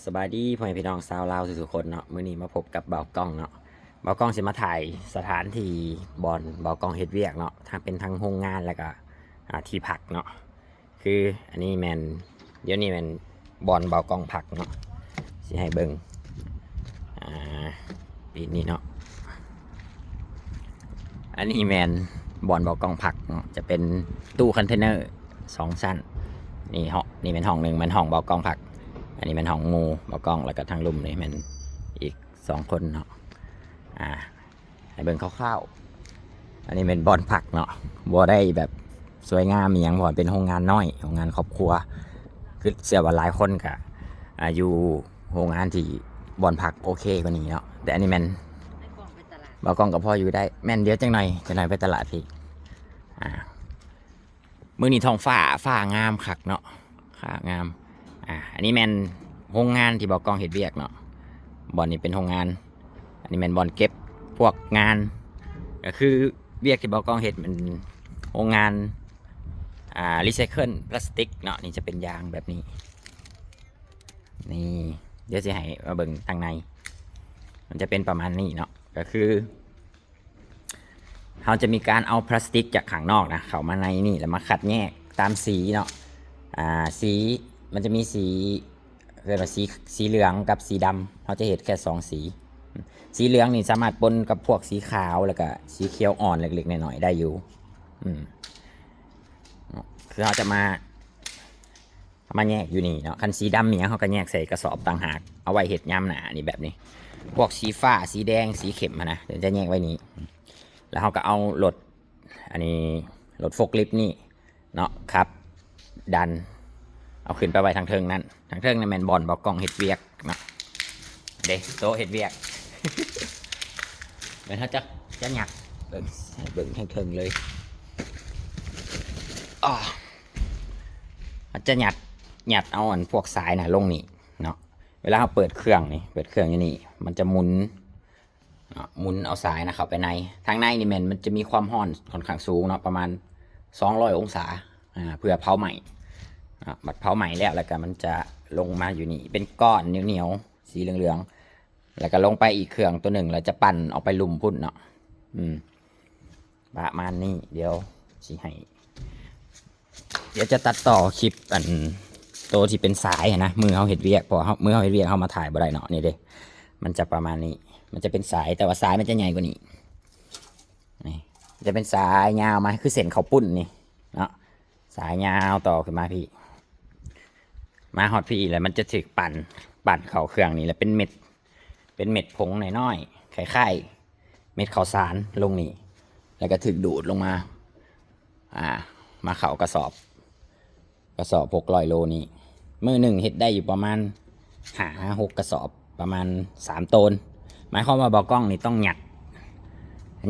ສະບາຍດີພໍ່ແມ່ພີ່ນ້ອງຊາວລາວທຸກໆຄົນເນາະ. ມື້ນີ້ມາພົບກັບບ່າວກ້ອງເນາະ. ບ່າວກ້ອງຊິມາຖ່າຍສະຖານທີ່ບ່ອນບ່າວກ້ອງເຮັດວຽກເນາະ, ທັງເປັນທັງໂຮງງານ ແລ້ວກະ ອ່າ ທີ່ພັກເນາະ. ຄືອັນນີ້ແມ່ນ ດຽວນີ້ແມ່ນບ່ອນບ່າວກ້ອງພັກເນາະ, ຊິໃຫ້ເບິ່ງ ອ່າ ປີນີ້ເນາະ. ອັນນີ້ແມ່ນບ່ອນບ່າວກ້ອງພັກເນາະ, ຈະເປັນຕູ້ຄອນເທນເນີສອງຊັ້ນ. ນີ້ຫ້ອງ ນີ້ແມ່ນຫ້ອງໜຶ່ງ ແມ່ນຫ້ອງບ່າວກ້ອງພັກ, ອັນນີ້ແມ່ນຫ້ອງໝູ່ບ່າວກ້ອງ, ແລ້ວກະທາງລຸ່ມນີ້ແມ່ນອີກສອງຄົນເນາະ. ອ່າ ໃຫ້ເບິ່ງຄ່າວໆ. ອັນນີ້ແມ່ນບ່ອນພັກເນາະ, ບໍ່ໄດ້ແບບສວຍງາມອີ່ຫຍັງ ເພາະວ່າເປັນໂຮງງານນ້ອຍ ໂຮງງານຄອບຄົວ. ຄືເຊື່ອວ່າຫຼາຍຄົນກະ ອ່າ ຢູ່ໂຮງງານທີ່ບ່ອນພັກໂອເຄກວ່ານີ້ເນາະ, ແຕ່ອັນນີ້ແມ່ນ ໃຫ້ກ້ອງໄປຕະຫຼາດ ບ່າວກ້ອງກໍພໍຢູ່ໄດ້. ແມ່ນ ດຽວຈັກໜ່ອຍ ຈັກໜ່ອຍໄປຕະຫຼາດພີ້. ອ່າ ມື້ນີ້ທ້ອງຟ້າ ຟ້າງາມຄັກເນາະ, ຟ້າງາມ. ອ່າ ອັນນີ້ແມ່ນໂຮງງານທີ່ບ່າວກ້ອງເຮັດວຽກເນາະ, ບ່ອນນີ້ເປັນໂຮງງານ. ອັນນີ້ແມ່ນບ່ອນເກັບພວກງານ ກໍຄືວຽກທີ່ບ່າວກ້ອງເຮັດແມ່ນໂຮງງານ ອ່າ ຣີໄຊເຄິນພລາສຕິກເນາະ. ນີ້ຈະເປັນຢາງແບບນີ້ ນີ້ ດຽວຊິໃຫ້ມາເບິ່ງທາງໃນ ມັນຈະເປັນປະມານນີ້ເນາະ. ກໍຄື ເຮົາຈະມີການເອົາພລາສຕິກຈາກຂ້າງນອກນະ ເຂົ້າມາໃນນີ້ ແລ້ວມາຄັດແຍກຕາມສີເນາະ. ອ່າ ສີ ມັນຈະມີສີ ເອີ້ນວ່າສີ ສີເຫຼືອງກັບສີດຳ, ເຮົາຈະເຮັດແຄ່ສອງສີ. ສີເຫຼືອງນີ້ສາມາດປົນກັບພວກສີຂາວ ແລ້ວກະສີຂຽວອ່ອນເລັກໆນ້ອຍໆໄດ້ຢູ່. ອືມ ຄືເຮົາຈະມາ ເອົາມາແຍກຢູ່ນີ້ເນາະ. ຄັນສີດຳອີ່ຫຍັງ ເຮົາກໍແຍກໃສ່ກະສອບຕ່າງຫາກ ເອົາໄວ້ເຮັດຍາມໜ້ານີ້ແບບນີ້. ພວກສີຟ້າ ສີແດງ ສີເຂັ້ມຫັ້ນນະ ຈະແຍກໄວ້ນີ້. ແລ້ວເຮົາກໍເອົາລົດ ອັນນີ້ ລົດໂຟກລິບນີ້ເນາະ ຂັບດັນເອົາຂຶ້ນໄປໄວ້ທາງເທິງນັ້ນ. ທາງເທິງນັ້ນແມ່ນບ່ອນບ່າວກ້ອງເຮັດວຽກເນາະ. ເດ້ ໂຕະເຮັດວຽກ ແມ່ນເຮົາຈະ ຈະຫຍັດ ເບິ່ງ ໃຫ້ເບິ່ງທາງເທິງເລີຍ. ອາ ເຮົາຈະຫຍັດ ຫຍັດເອົາອັນພວກສາຍນະລົງນີ້ເນາະ. ເວລາເຮົາເປີດເຄື່ອງນີ້ ເປີດເຄື່ອງຢູ່ນີ້ ມັນຈະໝູນເນາະ ໝູນເອົາສາຍນະເຂົ້າໄປໃນ. ທາງໃນນີ້ແມ່ນມັນຈະມີຄວາມຮ້ອນຂ້ອນຂ້າງສູງເນາະ ປະມານສອງຮ້ອຍອົງສາ ອ່າ ເພື່ອເຜົາໄໝ້ເນາະ. ບັດເຜົາໄໝ້ແລ້ວ ແລ້ວກະມັນຈະລົງມາຢູ່ນີ້ ເປັນກ້ອນໜຽວໆ ສີເຫຼືອງໆ ແລ້ວກະລົງໄປອີກເຄື່ອງໂຕໜຶ່ງ ແລ້ວຈະປັ່ນອອກໄປລຸ່ມພຸ້ນເນາະ. ອືມ ປະມານນີ້. ດຽວຊິໃຫ້ ດຽວຈະຕັດຕໍ່ຄລິບອັນໂຕທີ່ເປັນສາຍຫັ້ນນະ ມື້ເຮົາເຮັດວຽກ ເພາະເຮົາ ມື້ເຮົາເຮັດວຽກເຮົາມາຖ່າຍບໍ່ໄດ້ເນາະ. ນີ້ເດ້ ມັນຈະປະມານນີ້ ມັນຈະເປັນສາຍ ແຕ່ວ່າສາຍມັນຈະໃຫຍ່ກວ່ານີ້. ນີ້ຈະເປັນສາຍຍາວມາ ຄືເສັ້ນເຂົ້າປຸ້ນນີ້ເນາະ, ສາຍຍາວຕໍ່ຂຶ້ນມາພີ້ ມາຮອດພີ້ ແລ້ວມັນຈະຖືກປັ່ນ ປັ່ນເຂົ້າເຄື່ອງນີ້ ແລ້ວເປັນເມັດ ເປັນເມັດຜົງນ້ອຍໆ ຄ້າຍໆເມັດເຂົ້າສານລົງນີ້ ແລ້ວກໍຖືກດູດລົງມາ ອ່າ ມາເຂົ້າກະສອບ ກະສອບຫົກຮ້ອຍໂລນີ້. ມື້ໜຶ່ງເຮັດໄດ້ຢູ່ປະມານຫ້າຫາຫົກກະສອບ ປະມານສາມໂຕນ. ໝາຍຄວາມວ່າບ່າວກ້ອງນີ້ຕ້ອງຫຍັດ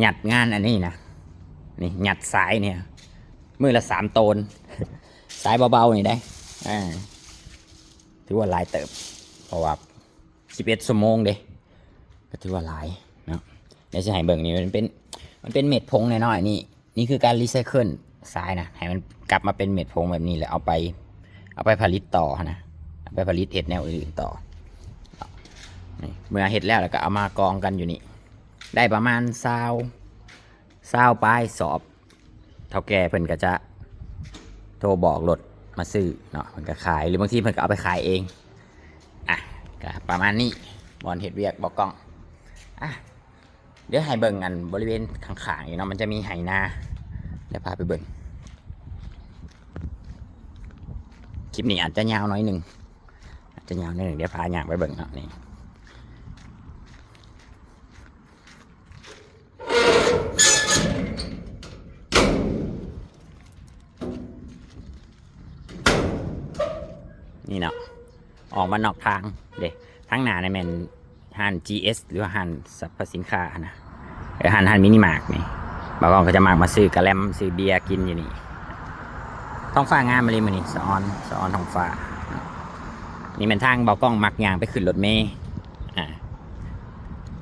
ຫຍັດງານອັນນີ້ນະ ນີ້ຫຍັດສາຍນີ້ມື້ລະສາມໂຕນ ສາຍເບົາໆນີ້ເດ້. ອ່າ ຖືວ່າຫຼາຍເຕີບ ເພາະວ່າສິບເອັດຊົ່ວໂມງເດ້ ກໍຖືວ່າຫຼາຍເນາະ. ດຽວຊິໃຫ້ເບິ່ງນີ້ ມັນເປັນ ມັນເປັນເມັດຜົງນ້ອຍໆນີ້. ນີ້ຄືການຣີໄຊເຄິນຊາຍນະ ໃຫ້ມັນກັບມາເປັນເມັດຜົງແບບນີ້ ແລ້ວເອົາໄປ ເອົາໄປຜະລິດຕໍ່ຫັ້ນນະ ເອົາໄປຜະລິດເຮັດແນວອື່ນໆຕໍ່. ນີ້ ເມື່ອເຮັດແລ້ວ ແລ້ວກໍເອົາມາກອງກັນຢູ່ນີ້ ໄດ້ປະມານຊາວ ຊາວປາຍສອບ. ເຖົ້າແກ່ເພິ່ນກໍຈະໂທບອກລົດມາຊື້ເນາະ ເພິ່ນກໍຂາຍ ຫຼືບາງທີເພິ່ນກໍເອົາໄປຂາຍເອງ. ອ່ະ ກໍປະມານນີ້ ບ່ອນເຮັດວຽກບ່າວກ້ອງ. ອ່ະ ດຽວໃຫ້ເບິ່ງອັນບໍລິເວນຂ້າງໆອີກເນາະ ມັນຈະມີໄຮ່ນາ ດຽວພາໄປເບິ່ງ. ຄລິບນີ້ອາດຈະຍາວໜ້ອຍໜຶ່ງ ອາດຈະຍາວໜ້ອຍໜຶ່ງ ດຽວພາຍ່າງໄປເບິ່ງເນາະ. ນີ້ ນີ້ເນາະ ອອກມານອກທາງເດ້. ທາງໜ້ານີ້ແມ່ນຮ້ານຈີເອສ ຫຼືວ່າຮ້ານສັບພະສິນຄ້າຫັ້ນນະ ເອີ ຮ້ານ ຮ້ານມິນິມາດນີ້. ບ່າວກ້ອງກໍຈະມັກມາຊື້ກະແລັມ ຊື້ເບຍກິນຢູ່ນີ້. ທ້ອງຟ້າງາມອີ່ຫຼີມື້ນີ້ ສະອອນ ສະອອນທ້ອງຟ້າເນາະ. ນີ້ແມ່ນທາງບ່າວກ້ອງມັກຍ່າງໄປຂຶ້ນລົດເມ ອ່າ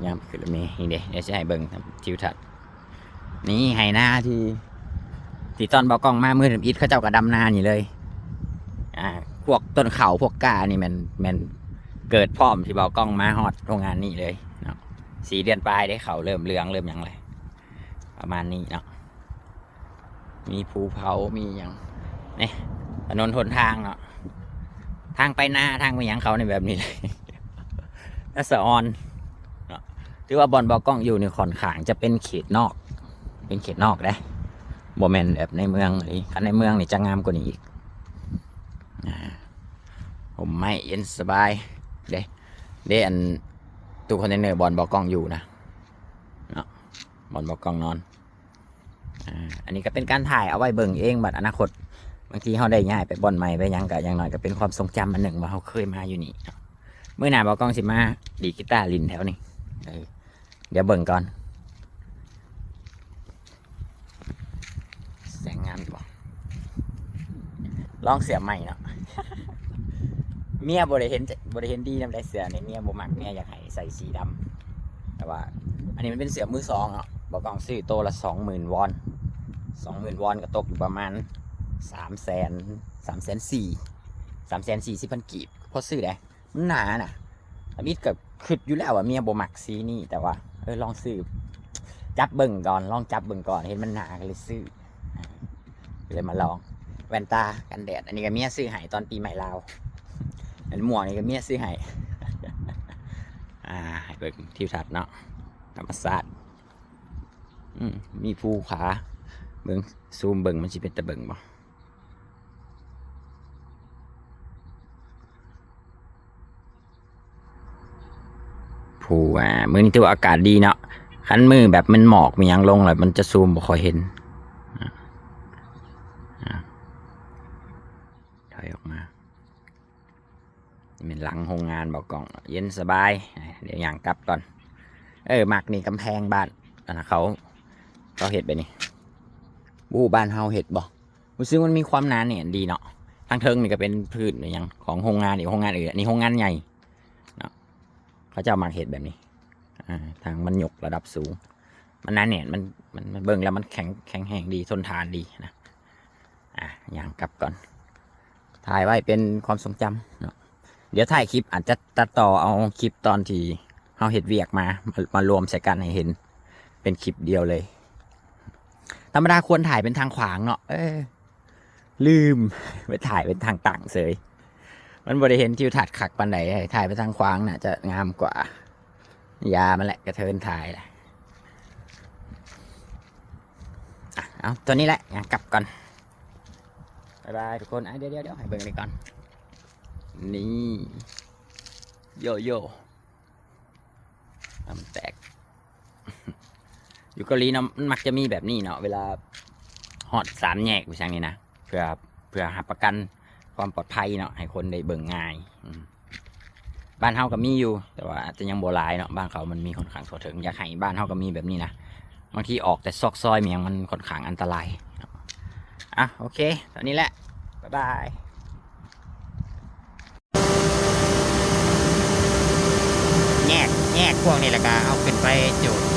ຍ່າງໄປຂຶ້ນລົດເມ. ນີ້ເດ້ ດຽວຊິໃຫ້ເບິ່ງທິວທັດ. ນີ້ໄຮ່ນາທີ່ ທີ່ຕອນບ່າວກ້ອງມາມື້ທຳອິດ ເຂົາເຈົ້າກໍດຳນານີ້ເລີຍ. ອ່າ ພວກຕົ້ນເຂົ້າ ພວກກ້ານີ້ແມ່ນ ແມ່ນ ເກີດພ້ອມທີ່ເບົາກ້ອງມາຮອດໂຮງງານນີ້ເລີຍເນາະ. ສີ່ເດືອນປາຍເດ້ ເຂົ້າເລີ່ມເຫຼືອງເລີ່ມຫຍັງແລ້ວ ປະມານນີ້ເນາະ. ມີພູເຂົາ ມີຫຍັງ ນີ້ ຖະໜົນຫົນທາງເນາະ ທາງໄປນາ ທາງໄປຫຍັງເຂົານີ້ແບບນີ້ເລີຍ ນາສະອອນເນາະ. ຖືວ່າບ່ອນເບົາກ້ອງຢູ່ນີ້ຂ້ອນຂ້າງຈະເປັນເຂດນອກ ເປັນເຂດນອກເດ້ ບໍ່ແມ່ນແບບໃນເມືອງເລີຍ. ຄັນໃນເມືອງນີ້ຈະງາມກວ່ານີ້ອີກ ອ່າ ຮົ່ມໄມ້ເຢັນສະບາຍເດ້ ເດ້ ອັນຕູ້ຄອນເທນເນີບ່ອນເບົາກ້ອງຢູ່ນະເນາະ ບ່ອນເບົາກ້ອງນອນ. ອ່າ ອັນນີ້ກໍເປັນການຖ່າຍເອົາໄວ້ເບິ່ງເອງ ບັດອະນາຄົດ ບາງທີເຮົາໄດ້ຍ້າຍໄປບ່ອນໃໝ່ໄປຫຍັງ ກໍຢ່າງໜ້ອຍກໍເປັນຄວາມຊົງຈຳອັນໜຶ່ງວ່າເຮົາເຄີຍມາຢູ່ນີ້ເນາະ. ມື້ໜ້າເບົາກ້ອງຊິມາດີດກີຕາຫຼິ້ນແຖວນີ້ ເອີ ດຽວເບິ່ງກ່ອນ ແສງງາມຢູ່ບໍ່? ລອງເສື້ອໃໝ່ເນາະ ເມຍບໍ່ໄດ້ເຫັນ ບໍ່ໄດ້ເຫັນດີນຳໃດ ເສື້ອນີ້ເມຍບໍ່ມັກ ເມຍຢາກໃຫ້ໃສ່ສີດຳ. ແຕ່ວ່າອັນນີ້ມັນເປັນເສື້ອມືສອງເນາະ ເບົາກ້ອງຊື້ໂຕລະສອງໝື່ນວອນ ສອງໝື່ນວອນກໍຕົກຢູ່ປະມານສາມແສນ ສາມແສນສີ່ ສາມແສນສີ່ສິບພັນກີບ ພໍຊື້ໄດ້. ມັນໜານະ ທຳອິດກໍຄິດຢູ່ແລ້ວວ່າເມຍບໍ່ມັກສີນີ້ ແຕ່ວ່າ ເອີ ລອງຊື້ ຈັບເບິ່ງກ່ອນ ລອງຈັບເບິ່ງກ່ອນ ເຫັນມັນໜາກໍເລີຍຊື້ ກໍເລີຍມາລອງ. ແວ່ນຕາກັນແດດ ອັນນີ້ກໍເມຍຊື້ໃຫ້ຕອນປີໃໝ່ລາວ ອັນໝວກນີ້ກໍເມຍຊື້ໃຫ້. ອ່າ ໃຫ້ເບິ່ງທິວທັດເນາະ ທຳມະຊາດ ອືມ ມີພູຜາ ເບິ່ງ ຊູມເບິ່ງ ມັນຊິເປັນຕາເບິ່ງບໍ່? ຜູ້ວ່າ ມື້ນີ້ຖືວ່າອາກາດດີເນາະ ຄັນມື້ແບບມັນໝອກມີຫຍັງລົງແລ້ວ ມັນຈະຊູມບໍ່ຄ່ອຍເຫັນ. ອາ ອາ ຖອຍອອກມາ ແມ່ນຫຼັງໂຮງງານເບົາກ້ອງ ເຢັນສະບາຍ. ດຽວຍ່າງກັບກ່ອນ. ເອີ ມັກນີ້ ກຳແພງບ້ານ ອັນເຂົາ ເຂົາເຮັດແບບນີ້ ບໍ່ຮູ້ບ້ານເຮົາເຮັດບໍ່? ຮູ້ສຶກມັນມີຄວາມໜາແໜ້ນດີເນາະ. ທາງເທິງນີ້ກໍເປັນພື້ນອີຫຍັງຂອງໂຮງງານອີກ ໂຮງງານອື່ນ ອັນນີ້ໂຮງງານໃຫຍ່ເນາະ ເຂົາເຈົ້າມັກເຮັດແບບນີ້. ອ່າ ທາງມັນຍົກລະດັບສູງ ມັນໜາແໜ້ນ ມັນ ມັນ ມັນເບິ່ງແລ້ວມັນແຂງ ແຂງແຮງດີ ທົນທານດີນະ. ອ່າ ຍ່າງກັບກ່ອນ ຖ່າຍໄວ້ເປັນຄວາມຊົງຈຳເນາະ. ດຽວທ້າຍຄລິບອາດຈະຕັດຕໍ່ເອົາຄລິບຕອນທີ່ເຮົາເຮັດວຽກມາ ມາ ມາລວມໃສ່ກັນໃຫ້ເຫັນເປັນຄລິບດຽວເລີຍ. ທຳມະດາຄວນຖ່າຍເປັນທາງຂວາງເນາະ ເອີ ລືມ ໄປຖ່າຍເປັນທາງຕັ້ງເສີຍ ມັນບໍ່ໄດ້ເຫັນທິວທັດຄັກປານໃດ. ຖ່າຍໄປທາງຂວາງໜ້າຈະງາມກວ່າ. ຢ່າມັນແຫຼະ ກະເທີນຖ່າຍແຫຼະ. ອ່ະ ເອົາ ຕົວນີ້ແຫຼະ ຍ່າງກັບກ່ອນ. ບາຍບາຍທຸກຄົນ. ອ່ະ ດຽວໆໆ ໃຫ້ເບິ່ງນີ້ກ່ອນ ນີ້ ໂຢໂຢ ນ້ຳແຕກ ຢູ່ເກົາຫຼີເນາະ ມັນມັກຈະມີແບບນີ້ເນາະ ເວລາຮອດສາມແຍກ ອີຫຍັງນີ້ນະ ເພື່ອ ເພື່ອຮັບປະກັນຄວາມປອດໄພເນາະ ໃຫ້ຄົນໄດ້ເບິ່ງງ່າຍ. ອືມ ບ້ານເຮົາກໍມີຢູ່ ແຕ່ວ່າອາດຈະຍັງບໍ່ຫຼາຍເນາະ ບ້ານເຂົາມັນມີຂ້ອນຂ້າງທົ່ວເຖິງ. ຢາກໃຫ້ບ້ານເຮົາກໍມີແບບນີ້ນະ ບາງທີອອກແຕ່ຊອກຊອຍມີຫຍັງ ມັນຂ້ອນຂ້າງອັນຕະລາຍເນາະ. ອ່ະ ໂອເຄ ເທົ່ານີ້ແຫຼະ ບາຍບາຍ. ແຍກ ແຍກພວກນີ້ ແລ້ວກໍເອົາຂຶ້ນໄປຈູດ